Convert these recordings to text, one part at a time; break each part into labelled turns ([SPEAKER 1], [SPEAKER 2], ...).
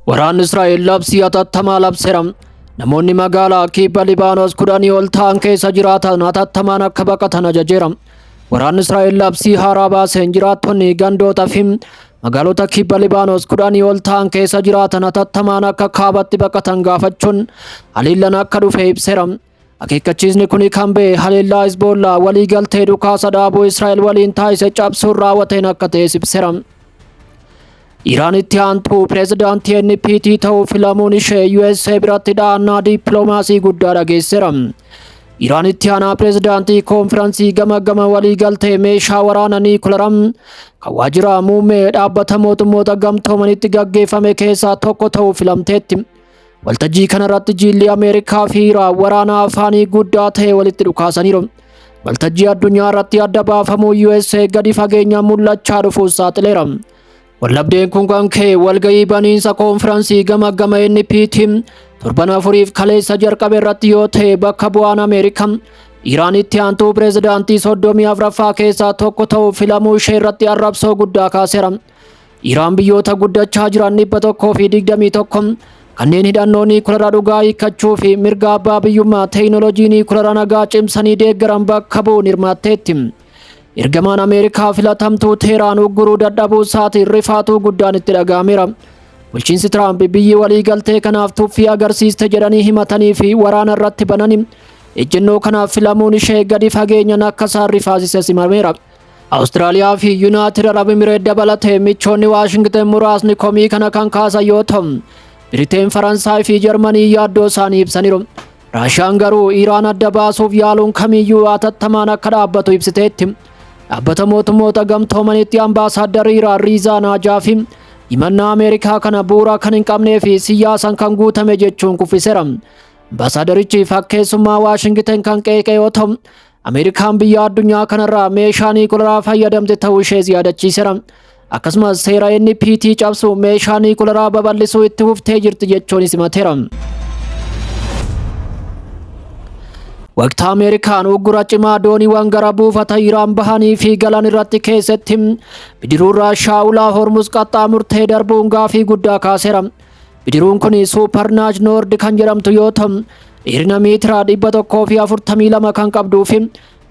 [SPEAKER 1] Waraanni Israa'el labsii hatattamaa labseera. Namoonni magaalaa kibba Libaanos 10 ol ta'an keessa jiraatan hatattamaan akka baqatan ajajeera. Waraanni Israa'el labsii haaraa baaseen jiraattonni gandoota fi magaalota kibba Libaanos 10 ol ta'an keessa jiraatan hatattamaan akka kaabatti baqatan gaafachuun haleellaan akka dhufe ibseera. Akeekkachiisni kun kan ba'e haleellaa Hizboollaa waliigaltee dhukaasa dhaabuu Israa'el waliin taasise cabsuun raawwateen akka ta'es ibseera. Iraanitti aantuu pireezidaantii NPT ta'uu filamuun ishee USA biratti dha'annaa dippiloomaasii guddaa dhageesseera. Iraanitti aanaa pireezidaantii koonfiraansii gama gama waliigaltee meeshaa waraana niikuleraa kan waajjira muummee dhaabbata mootummoota gamtoomanitti gaggeeffame keessaa tokko ta'uu filamteetti. Waltajjii kanarratti jilli Ameerikaa fi Iraan waraana afaanii guddaa ta'e walitti dhukaasaniiru. Waltajjii addunyaa irratti adda baafamuu USA gadi fageenyaan mul'achaa dhufuus saaxileera. Wallabdeen kun kan ka'e walgahii baniinsa koonfiraansii gama gama NPT torban 4f kaleessa jalqabe irratti yoo ta'e, bakka bu'aan Ameerikaa Iraanitti aantuu pireezidaantii 34ffaa keessaa tokko ta'uu filamuu ishee irratti arrabsoo guddaa kaaseera. Iraan biyyoota guddachaa jiran 121 kanneen hidhannoo niikuleraa dhugaa hiikkachuu fi mirga abbaa biyyummaa teekinooloojii niikuleraa nagaa cimsanii deeggaran bakka bu'uun hirmaatteetti. Ergamaan Ameerikaa filatamtuu Teheraan ugguruu dadhabuu isaatiin rifaatuu guddaan itti dhaga'ameera. Bulchiinsi Tiraamp biyyi waliigaltee kanaaf tuffii agarsiiste jedhanii himatanii fi waraana irratti banani ejjennoo kanaaf filamuun ishee gadi fageenyaan akka isaan rifaasise simameera. Awustiraaliyaa fi Yuunaayitid Arab Emireet dabalatee michoonni Waashingten muraasni komii kana kan kaasan yoo ta'u, Biriteen, Faransaay fi Jarmanii yaaddoo isaanii ibsaniiru. Raashiyaan garuu Iraan adda baasuuf yaaluun kamiyyuu hatattamaan akka dhaabbatu ibsiteetti. Dhaabbata mootummoota gamtoomanitti ambaasaadarri Iraan Riizaa Naajaafi himannaa Ameerikaa kana bu'uura kan hin qabnee fi siyaasaan kan guutame jechuun kuffiseera. Ambaasaaddarichi fakkeessummaa Waashingten kan qeeqe yoo ta'u, Ameerikaan biyya addunyaa kanarraa meeshaa niikuleraa fayyadamte ta'uu ishees yaadachiiseera. Akkasumas seera NPT cabsuun meeshaa niikuleraa babal'isuu itti fuftee jirti jechuunis himateera. Waqtaa Ameerikaan uggura cimaa dooniiwwan gara buufata Iraan bahanii fi galan irratti keessatti bidiruun Raashaa ulaa Hormuz qaxxaamurtee darbuun gaafii guddaa kaaseera. Bidiruun kun Suuparnaaj Noord kan jedhamtu yoo ta'u, dheerina meetira 142 kan qabduu fi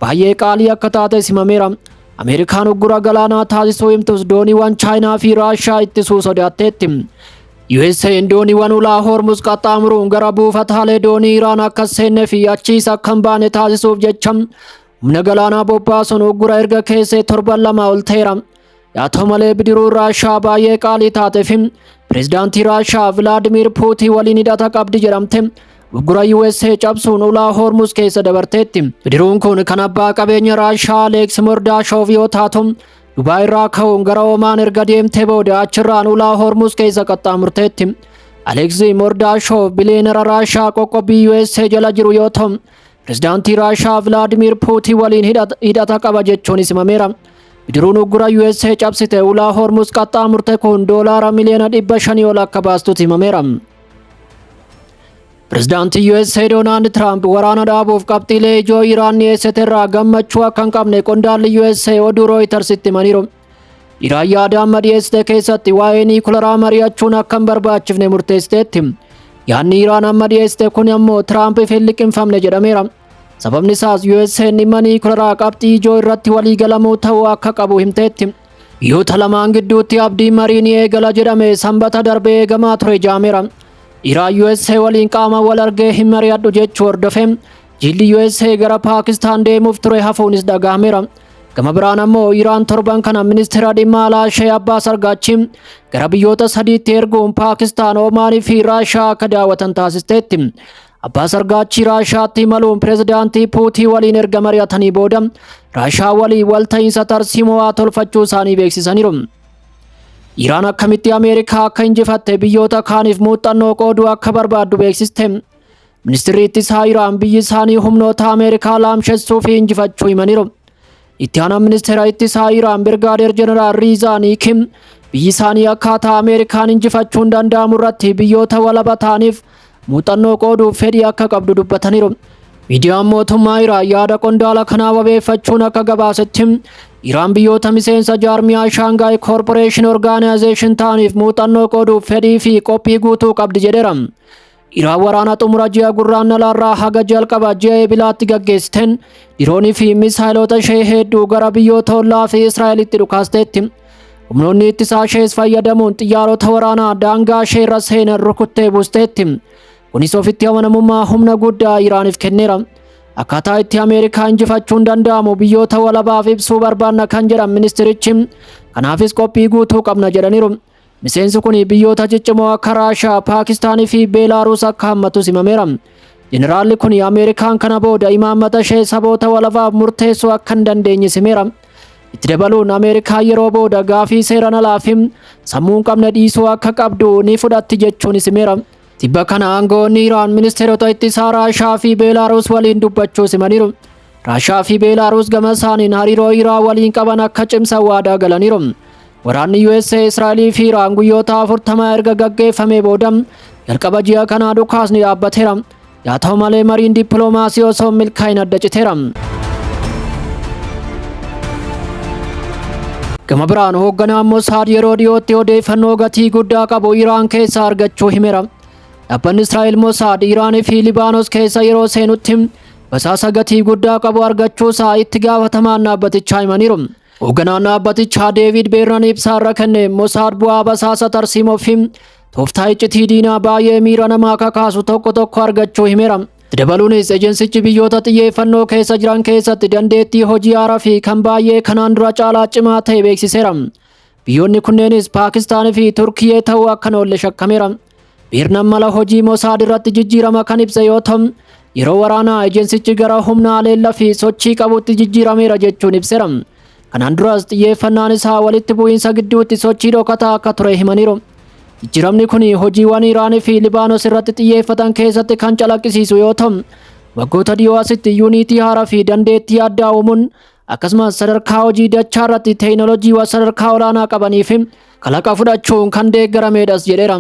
[SPEAKER 1] baay'ee qaalii akka taate himameera. Ameerikaan uggura galaanaa taasisuu himtus dooniiwwan Chaayinaa fi Raashaa ittisuu sodaatteetti. USA'n dooniiwwan ulaa Hormuz qaxxaamuruun gara buufataalee doonii Iraan akka seenne fi achiis akka hin baane taasisuuf jecha humna galaanaa bobbaasuun uggura erga keessee torban 2 ol ta'eera. Haa ta'u malee, bidiruun Raashaa baay'ee qaalii taatee fi pireezidaantii Raashaa Vilaadimiir Puutiin waliin hidhata qabdi jedhamte uggura USA cabsuun ulaa Hormuz keessa dabarteetti. Bidiruun kun kan abbaa qabeenya Raashaa Aleeks Mordaashoov yoo taatu, Dubaay irraa ka'uun gara Omaan erga deemtee booda achirraan ulaa Hormuz keessa qaxxaamurteetti. Aleeks Mordaashoov biliyeenara Raashaa qoqqobbii USA jala jiru yoo ta'u, pireezidaantii Raashaa Vilaadimiir Puutiin waliin hidhata qaba jechuunis himameera. Bidiruun uggura USA cabsite ulaa Hormuz qaxxaamurte kun doolaara miliyoona 500 ol akka baastutti himameera. Pireezidaantii USA Doonaald Tiraamp waraana dhaabuuf qabxiilee ijoo Iraan dhiyeessite irraa gammachuu akka hin qabne qondaalli USA oduu Rooyitersitti himaniiru. Iraan yaada amma dhiyeessite keessatti waa'ee niikuleraa mari'achuun akka hin barbaachifne murteessiteetti. Yaadni Iraan amma dhiyeessite kun ammoo Tiraampiif hin liqimfamne jedhameera. Sababni isaas USA'n dhimma niikuleraa qabxii ijoo irratti waliigalamuu ta'uu akka qabu himteetti. Biyyoota lamaan gidduutti abdii marii ni eegala jedhame sanbata darbee eegamaa ture jaameera. Iraan USA waliin qaama wal argee hin mari'adhu jechuu hordofee jilli USA gara Paakistaan deemuuf ture hafuunis dhaga'ameera. Gama biraan ammoo Iraan torban kana ministeera dhimma alaa ishee Abbaas Argaachi gara biyyoota sadiitti erguun Paakistaan, Omaanii fi Raashaa akka daawwatan taasisteetti. Abbaas Argaachi Raashaatti imaluun pireezidaantii Puutiin waliin erga mari'atanii booda Raashaa waliin walta'iinsa tarsiimoo tolfachuu isaanii beeksisaniiru. Iraan akkamitti Ameerikaa akka injifatte biyyoota kaaniif muuxannoo qooduu akka barbaaddu beeksiste. Ministeerri ittisaa Iraan biyyi isaanii humnoota Ameerikaa laamshessuu fi injifachuu himaniiru. Itti aanaan ministeera ittisaa Iraan Birgaadeer Jeneraal Riizaa Niikim biyyi isaanii akkaataa Ameerikaan injifachuun danda'amu irratti biyyoota walaba ta'aniif muuxannoo qooduuf fedhii akka qabdu dubbataniiru. Miidiyaan mootummaa Iraan yaada qondaala kanaa wabeeffachuun akka gabaasetti, Iraan biyyoota miseensa jaarmiyaa Shanghai Cooperation Organization ta'aniif muuxannoo qooduuf fedhii fi qophii guutuu qabdi jedheera. Iraan waraana xumura ji'a Gurraandhalaarraa haga jalqaba ji'a Eebilaatti gaggeessiteen diroonii fi misaayilota ishee hedduu gara biyyoota ollaa fi Israa'elitti dhukaasteetti. Humnoonni ittisaa ishees fayyadamuun xiyyaarota waraanaa daangaa ishee irra seenan rukuttee buusteetti. Kunis ofitti amanamummaa humna guddaa Iraaniif kenneera. Akkaataa itti Ameerikaa injifachuun danda'amu biyyoota walabaaf ibsuu barbaanna kan jedhan ministirichi, kanaafis qophii guutuu qabna jedhaniiru. Miseensi kun biyyoota ciccimoo akka Raashaa, Paakistaanii fi Beelaaruus akka hammatu himameera. Jeneraalli kun Ameerikaan kana booda imaammata ishee saboota walabaaf murteessuu akka hin dandeenye himeera. Itti dabaluun Ameerikaan yeroo booda gaafii seeran alaa fi sammuu hin qabne dhiisuu akka qabdu ni fudhatti jechuun himeera. Tibba kana aangoonni Iraan ministeerota ittisaa Raashaa fi Beelaaruus waliin dubbachuu himaniiru. Raashaa fi Beelaaruus gama isaaniin hariiroo Iraan waliin qaban akka cimsan waadaa galaniiru. Waraanni USA, Israa'elii fi Iraan guyyoota 40 erga gaggeeffamee booda jalqaba ji'a kanaa dhukaasni dhaabbateera. Yaa ta'u malee, mariin dippiloomaasii osoo milkaa'in adda citeera. Gama biraan hoogganaan Mosaad yeroo dhiyootti odeeffannoo gatii guddaa qabu Iraan keessaa argachuu himeera. Dhaabbanni Israa'el Mosaad Iraanii fi Libaanos keessa yeroo seenutti basaasa gatii guddaa qabu argachuusaa itti gaafatamaan dhaabbatichaa himaniiru. Hoogganaan dhaabbatichaa Deevid Beernan ibsaa irra kenne, Mosaad bu'aa basaasa tarsiimoo fi tooftaa iccitii diinaa baay'ee miira namaa kakaasu tokko tokko argachuu himeera. Dabaluunis ejensichi biyyoota xiyyeeffannoo keessa jiran keessatti dandeettii hojii haaraa fi kan baay'ee kanaan dura caalaa cimaa ta'e beeksiseera. Biyyoonni kunneenis Paakistaanii fi Turkiyee ta'uu akka hin oolle shakkameera. Beernan mala hojii Mosaad irratti jijjiirama kan ibse yoo ta'u, yeroo waraanaa ejensichi gara humna aleellaa fi sochii qabutti jijjiirameera jechuun ibseera. Kanaan duras xiyyeeffannaan isaa walitti bu'iinsa gidduutti sochii dhokataa akka ture himaniiru. Jijjiiramni kun hojiiwwan Iraanii fi Libaanos irratti xiyyeeffatan keessatti kan calaqqisiisu yoo ta'u, waggoota dhiyoo asitti yuunitii haaraa fi dandeettii addaa uumuun, akkasumas sadarkaa hojii dachaa irratti teekinooloojiiwwan sadarkaa olaanaa qabanii fi kalaqa fudhachuun kan deeggaramedhas jedheera.